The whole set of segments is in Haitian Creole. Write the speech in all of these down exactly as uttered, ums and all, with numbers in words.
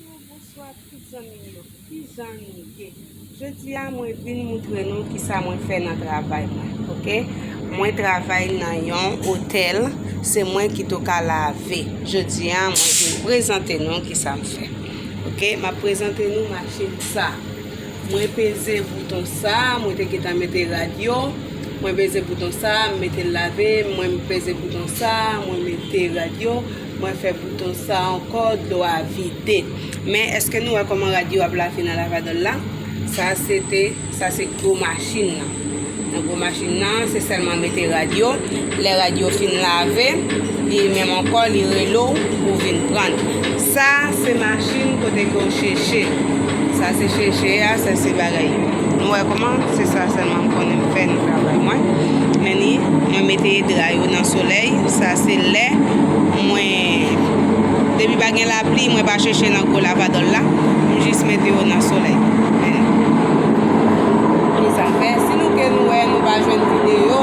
Bonswa tout zanmi m yo. Kijan nou ye? Jodi a mwen vin moutre nou kisa mwen fè nan travay mwen, oke? Mwen travay nan yon otèl, se mwen ki tou ka lave. Jodi a mwen vin prezante nou kisa m fè. Oke, m ap prezante nou machin sa. Mwen peze bouton sa, mwen te gentan mete rad yo. Mwen peze bouton sa, m mete l lave, mwen peze bouton sa, mwen mete rad yo, mwen fè bouton sa ankò, dlo a vide. Men èske nou wè kòman rad yo ap lave nan lavadòl la? Sa se te, sa se gwo machin nan. Nan gwo machin nan, se sèlman mete rad yo. Lè rad yo fin lave, li menm ankò, li rele w pou vin pran l. Sa se machin kote ke w cheche. Sa se cheche a, sa se bagay. Nou wè kòman? Se sa sèlman m konnen m fè nan travay mwen. Men ni, mwen mete dra yo nan solèy. Sa se lè mwen, depi pa gen lapli, mwen pa cheche nan gwo lavadòl la. M jis mete yo nan solèy. Men ni. E sa fè, si nou ke nou wè nou pa jwenn videyo,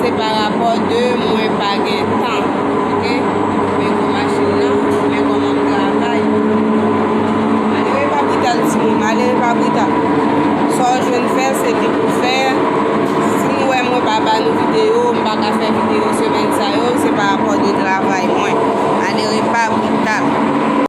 se pa rapò de mwen pa gen tan. Oke? Men gwo machin nan, men kòman m travay. Malere pa brital, timoun, malere pa brital. Sa w jwenn fè, se li pou fè. Si nou wè mwen pa ba nou videyo, m pa ka fè videyo semèn sa yo, se pa rapò de travay mwen. Malere pa brital.